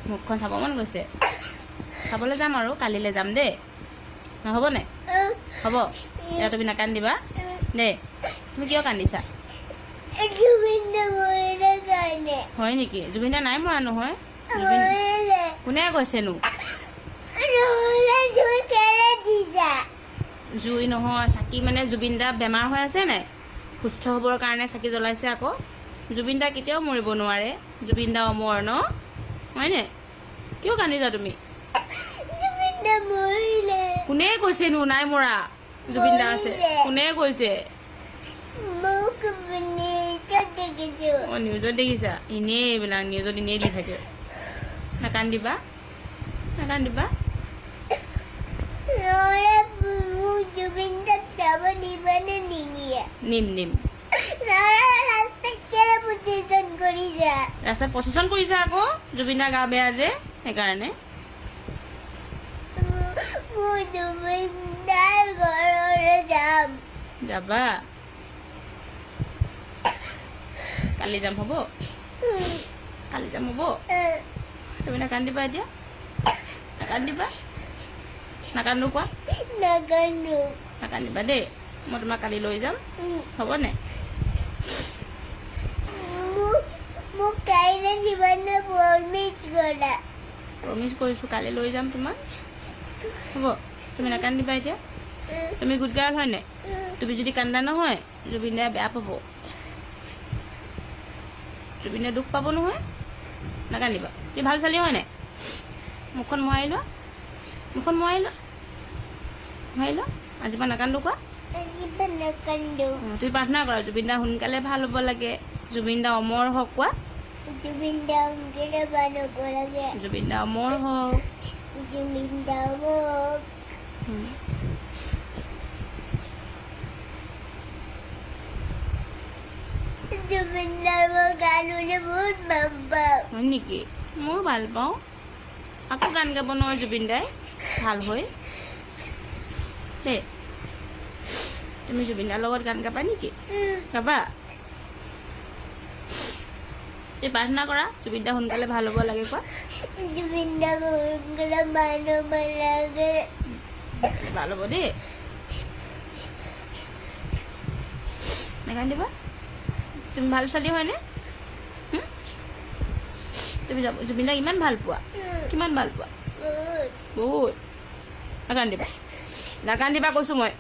মুখখন চাব মন গৈছে। চাবলৈ যাম আৰু কালিলৈ যাম দেই, নহ'ব নাই? হ'ব। এতিয়া তুমি নাকান্দিবা দেই। তুমি কিয় কান্দিছা? হয় নেকি? জুবিন দা নাই মৰা নহয়। জুবিন কোনে কৈছেনো? জুই নহয়, চাকি। মানে জুবিন দা বেমাৰ হৈ আছে নাই, সুস্থ হ'বৰ কাৰণে চাকি জ্বলাইছে আকৌ। জুবিন দা কেতিয়াও মৰিব নোৱাৰে। জুবিন দা অমৰ ন, হয়নে? কিয় কান্দিছা তুমি? কোনে কৈছেনো নাই মৰা? জুবিন দা আছে। কোনে কৈছে? অঁ, নিউজত দেখিছা। এনেই এইবিলাক নিউজত এনেই দি থাকে। নাকান্দিবা, নাকান্দিবা। নিম, নিম। ৰাস্তাত প্ৰচেছন কৰিছে আকৌ, জুবিন দাৰ গা বেয়া যে সেইকাৰণে। যাবা? কালি যাম, হ'ব? কালি যাম, হ'ব? তুমি নাকান্দিবা এতিয়া, নাকান্দিবা। নাকান্দো কোৱা। নাকান্দিবা দেই। মই তোমাক কালি লৈ যাম, হ'বনে? প্ৰমিছ কৰিছোঁ, কালি লৈ যাম তোমাক, হ'ব? তুমি নাকান্দিবা এতিয়া। তুমি গুড গাৰ্ল হয় নাই? তুমি যদি কান্দা নহয়, জুবিন দাই বেয়া পাব, জুবিনে দুখ পাব নহয়। নাকান্দিবা। তুমি ভাল ছোৱালী হয় নাই? মুখখন মোহাৰি লোৱা, মুখখন মোহাৰি লোৱা, মোহাৰি লোৱা। আজিৰ পৰা নাকান্দো কোৱা। তুমি প্ৰাৰ্থনা কৰা, জুবিন দা সোনকালে ভাল হ'ব লাগে, জুবিন দা অমৰ হওক কোৱা। জুবিন দা অমৰ হওক। হয় নেকি? ময়ো ভাল পাওঁ। আকৌ গান গাব নহয় জুবিন দাই ভাল হৈ দেই। তুমি জুবিন দাৰ লগত গান গাবা নেকি? গাবা? এই প্ৰাৰ্থনা কৰা, জুবিন দা সোনকালে ভাল হ'ব লাগে কোৱা। ভাল হ'ব দেই। নাকান্দিবা। তুমি ভাল ছোৱালী হয়নে? তুমি যাব জুবিন দাক ইমান ভাল পোৱা? কিমান ভাল পোৱা? বহুত। নাকান্দিবা, নাকান্দিবা কৈছোঁ মই,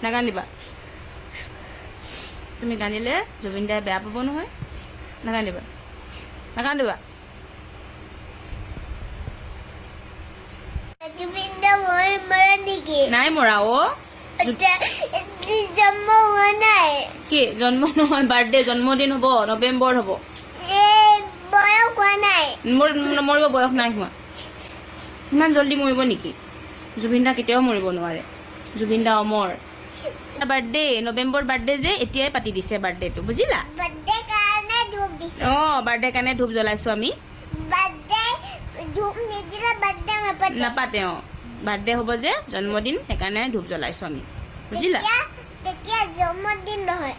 নাকান্দিবা। তুমি কান্দিলে জুবিন দাই বেয়া পাব নহয়। নাকান্দিবা, নাকান্দিবা। নাই মৰা অ'। কি জন্ম নহয়, বাৰ্থডে, জন্মদিন হ'ব, নৱেম্বৰ হ'ব। নমৰিব, বয়স নাই হোৱা। ইমান জল্দি মৰিব নেকি? জুবিন দা কেতিয়াও মৰিব নোৱাৰে। জুবিন দা অমৰ। বাৰ্থডে নৱেম্বৰ, বাৰ্থডে যে এতিয়াই পাতি দিছে বাৰ্থডেটো, বুজিলা? অঁ, বাৰ্থডে কাৰণে ধূপ জ্বলাইছোঁ আমি। নাপাতে। অঁ, বাৰ্থডে হ'ব যে, জন্মদিন, সেইকাৰণে ধূপ জ্বলাইছোঁ আমি, বুজিলা?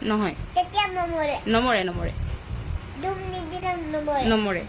নহয়, নমৰে, নমৰে, নমৰে।